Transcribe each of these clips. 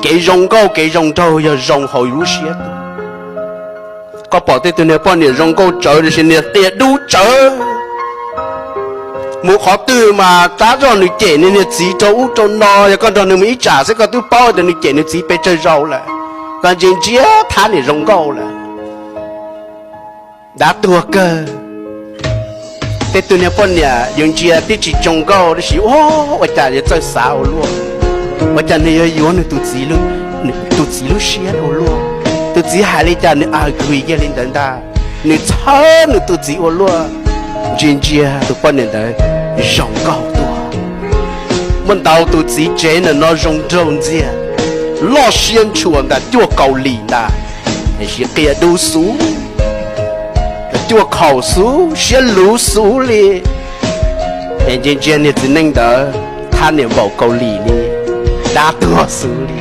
Kev zoo nkauj kev zoo nraug yog zoo hauv yus lub siab tuaj. Koj pom tej tug niag poj niam zoo nkauj tsawv tiam sis niag qia dub tsawv, mus qhov twg mas tab zog nws cem nws niag txiv rau ub rau no. Yog koj nrog nws mus ib tsam xwb koj twb paub tias nws cem nws txiv pes tsawg zaus lawm. Koj ntsia ntsia thab niam zoo nkauj lawm. Dav tuag kawg. Tej tug niag poj niam yus ntsia twb tsis zoo nkauj tab sis ua cas yuav txawj xav ua luaj. Ua cas nws yuav yuav nws tus txiv, tus txiv lub siab ua luaj. Tus txiv hais li cas nws a gui kiag li ntawd ntag. Nws txhawb nws tus txiv ua luaj. Ntsia ntsia tus poj niam ntawd zoo nkauj tuaj. Muaj ntau tus txiv tsev ntawm no zoo nraug ntxiag, loj siab ntshua ntag, cuaj kaus lim ntag, tiam sis qia dub xub, cuaj khaum xub, siab luv xub li. Es ntsia ntsia niag txiv neej ntawd thab niam npaum kaus lim li, dab tuag xub li.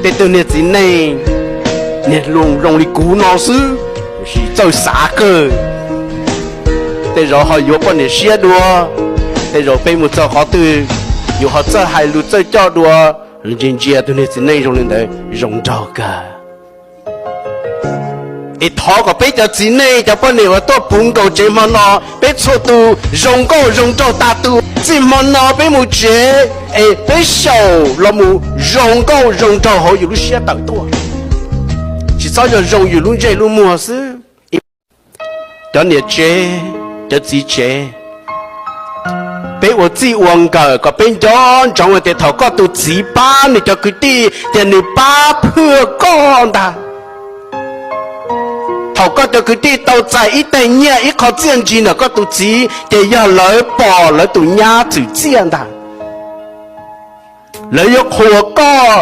Tej tug niag txiv neej, niag lus zoo li kuv no xwb, tiam sis txawj xav kawg. Tej zaum ho yuav poj niam siab dua, tej zaum peb mus txog qhov twg yus ho txawj hais lus txawj coj dua. Ntsia ntsia tus niag txiv neej zoo li ntawd zoo nraug kawg. Es thov kom peb cov txiv neej cov poj niam uas tuaj puv nkaus tsev hmo no, peb txhua tus zoo nkauj zoo nraug tag tus, txij hmo no peb mus tsev es peb xyaum los mus zoo nkauj zoo nraug hauv yus lub siab tawm tuaj, tsis txhob yog zoo yus lub ntsej lub muag xwb. Cov niam tsev, cov txiv tsev, peb ua txij ua nkawm kom peb nco ntsoov hais tias thaum koj tus txiv pab nws cov kwv tij ces nws pab phwj koj ntag. Thaum koj cov kwv tij tau txais ib teg nyiaj ib qho txiaj ntsig ntawm koj tus txiv ces yog lawv pom lawv tus nyab txwm txiaj ntag. Lawv yuav qhuas koj,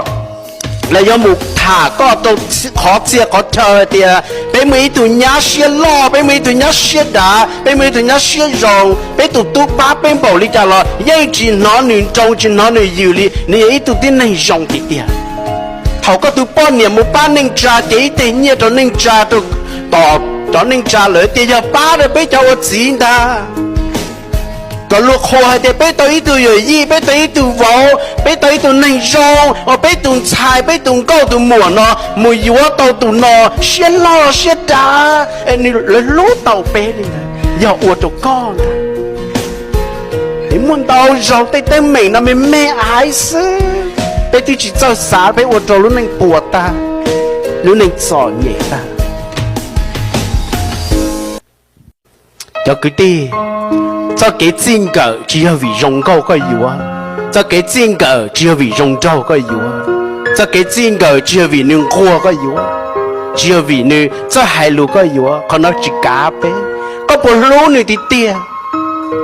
lawv yuav mus tham koj rau qhov txhia qhov chaw hais tias peb muaj ib tug nyab siab loj, peb muaj ib tug nyab siab dav, peb muaj ib tug nyab siab zoo, peb tus tub pab peb npaum li cas los yeej tsis hnov nws nroo tsis hnov nws yws li, nws yog ib tug tib neeg zoo tiag tiag. Thaum koj tus poj niam mus pab neej tsa ces ib teg nyiaj rau neej tsa, rau tom cov neej tsa lawm tias yog pab rau peb cov ua txiv ntag. Kom luag qhuas hais tias peb tau ib tug yawm yij, peb tau ib tug vauv, peb tau ib tug neeg zoo, peb tus ntxhais, peb tus nkauj tus muam no mus yuav tau tus no siab loj siab dav, lawv hlub tau peb li ntawd yog ua rau koj ntag. Es muaj ntau zaus tej teeb meem no me me aiv xwb, peb twb tsis txawj xav, peb ua rau lub neej puas tag, lub neej txom nyem tag. Cov kwv tij, txoj kev txij nkawm tsis yog vim zoo nkauj koj yuav, txoj kev txij nkawm tsis yog vim zoo nraug koj yuav, txoj kev txij nkawm tsis yog vim nws nquag koj yuav, tsis yog vim nws txawj hais lus koj yuav, qhov no tsis kav peb. Koj puas hlub nws tiag tiag?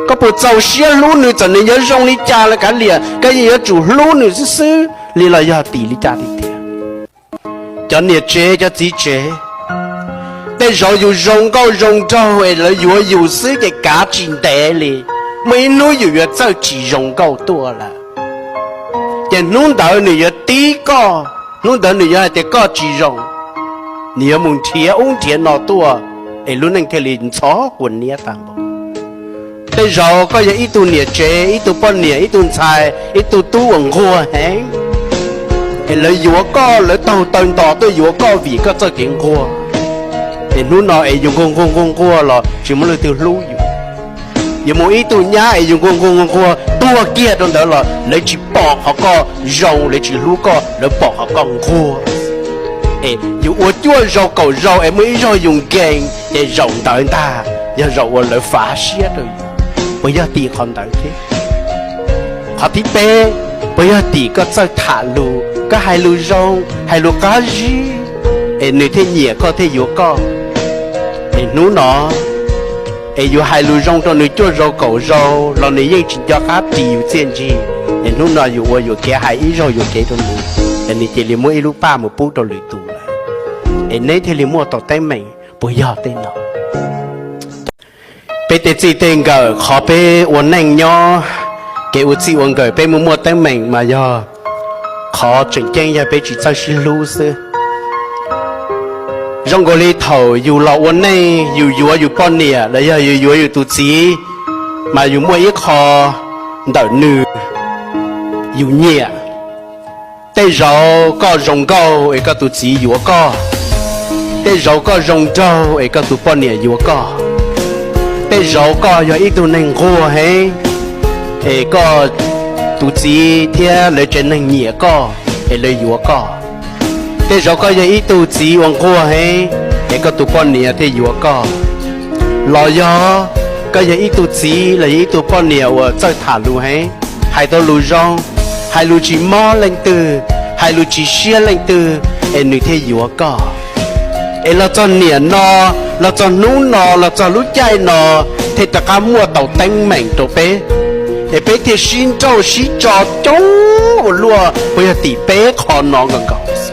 Koj puas txaus siab hlub nws txawm nws yuav zoo li cas los kav liam, koj yeej yuav tsum hlub nws xwb xwb li los yog tim li cas tiag tiag? Cov niam tsev cov txiv tsev, tej zaum yus zoo nkauj zoo nraug es lawv yuav yus xwb ces kav tsis ntev li, muaj ib hnub yus yuav txawj tsis zoo nkauj tuaj lawm. Ces hnub ntawd nws yuav tib koj, hnub ntawd nws yuav hais tias koj tsis zoo, nws yuav mus nrhiav ub nrhiav no tuaj, es lub neej thiaj li ntxhov quas niab tag npaum. Tej zaum koj yog ib tug niam tsev, ib tug poj niam, ib tug ntxhais, ib tug tub uas nquag heev, es lawv yuav koj, lawv taug taw ntos tuaj yuav koj vim koj txoj kev nquag, es hnub no es yus nquag nquag nquag nquag los tsis muaj leej twg hlub yus. Yuav mus ib tug nyab es yus nquag nquag nquag nquag tuag kiag rau ntawd los lawv tsis pom qhov koj zoo, lawv tsis hlub koj, lawv pom qhov koj nquag. Es yus ua cuaj zaus kaum zaus es muaj ib zaug yus nkees ces zaum ntawd ntag yog zaum uas lawv fav siab rau yus. Puas yog tim qhov ntawd thiab? Qhov thib peb, puas yog tim koj txawj tham lus, koj hais lus zoo, hais lus qab zib, es nws thiaj nyiam koj thiaj yuav koj? Es hnub no es yus hais lus zoo rau nws cuaj zaus kaum zaus los nws yeej tsis nco qab ris yus txiaj ntsig, es hnub no yus ua yuam kev hais ib zaug yuam kev rau nws, es nws cia li muab ib lub paj mus pub rau lwm tus lawm, es neb thiaj li muaj tau teeb meem. Puas yog tej no? Peb tej txij tej nkawm, qhov peb ua neej nyob, kev ua txij ua nkawm peb muaj muaj teeb meem mas yog qhov tseem ceeb yog peb tsis txawj sib hlub xwb. Zoo nkaus li thaum yus los ua neej, yus yuav yus poj niam los yog yus yuav yus tus txiv, mas yus muaj ib qho ntawm nws yus nyiam, Tej zaum koj zoo nkauj es koj tus txiv yuav koj. Tej zaum koj zoo nraug es koj tus poj niam yuav koj. Tej zaum koj yog ib tug neeg nquag heev es koj tus txiv thiab lawv tsev neeg nyiam koj es lawv yuav koj. Tej zaum koj yog ib tug txiv uas nquag heev es koj tus poj niam thiaj yuav koj. Los yog koj yog ib tug txiv los yog ib tug poj niam uas txawj tham lus heev, hais tau lus zoo, hais lus tsis mob leej twg, hais lus tsis siab leej twg, es nws thiaj yuav koj. Es los txog niam no, los txog hnub no, los txog lub caij no, thiaj rov qab muaj tau teeb meem rau peb, es peb thiaj sib nrauj sib tso coob ua luaj puas yog tim peb qhov no nkaus nkaus.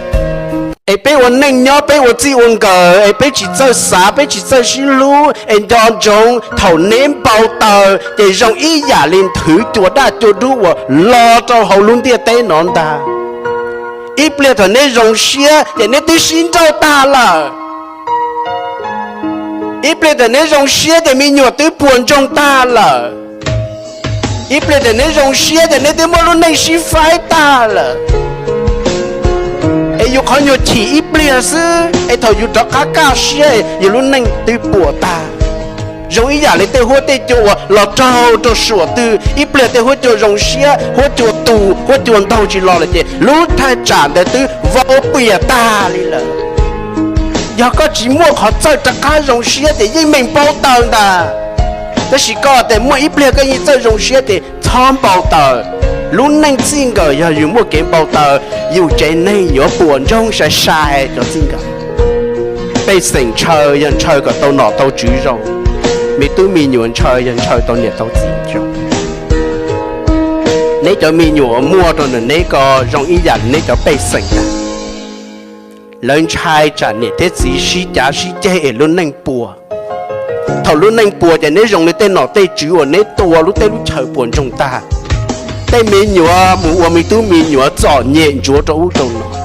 Es peb ua neej nyob peb ua txij ua nkawm es peb tsis txawj xav, peb tsis txawj sib hlub, es nco ntsoov thaum neb npau taws ces zoo ib yam li nthwv cua daj cua dub uas los rau hauv lub ntiaj teb no ntag. Ib pliag thaum neb zoo siab ces neb twb sib nrauj tag lawm. Ib pliag thaum neb zoo siab ces me nyuam twb puas ntsoog tag lawm. Ib pliag thaum neb zoo siab ces neb twb muaj lub neej sib faib tag lawm. Es yus qhov nyuag chim ib pliag xwb es thaum yus rov qab kaj siab yus lub neej twb puas tag. Zoo ib yam li tej huab tej cua uas los raug rau suam twg, ib pliag tej huab cua zoo siab, huab cua tus, huab cua ntaug tsis los lawm ces lub thaj tsam ntawd twb vau pias tag li lawm. Yog koj tsis muaj qhov txawj rov qab zoo siab ces yeej meem npau taws ntag. Tab sis koj tias muaj ib pliag koj yeej txawj zoo siab ces txhob npau taws. Lub neej txij nkawm yog yus muaj kev npau taws, yus tsev neeg yuav puas ntsoog sai sai cov txij nkawm. Pej xeem ntshaw yog ntshaw kom tau nom tau tswv zoo, me tub me nyuam ntshaw yog ntshaw tau niam tau txiv zoo. Neb cov me nyuam muaj rau nram neb ko zoo ib yam li neb cov pej xeem ntag. Lawv ntshai tsam niam thiab txiv sib cav sib ceg es lub neej puas. Thaum lub neej puas ces neb zoo li tej nom tej tswv uas neb tua lub teb lub chaw puas ntsoog tag. Tej me nyuam mus ua me tub me nyuam txom nyem ntsuav rau ub rau no.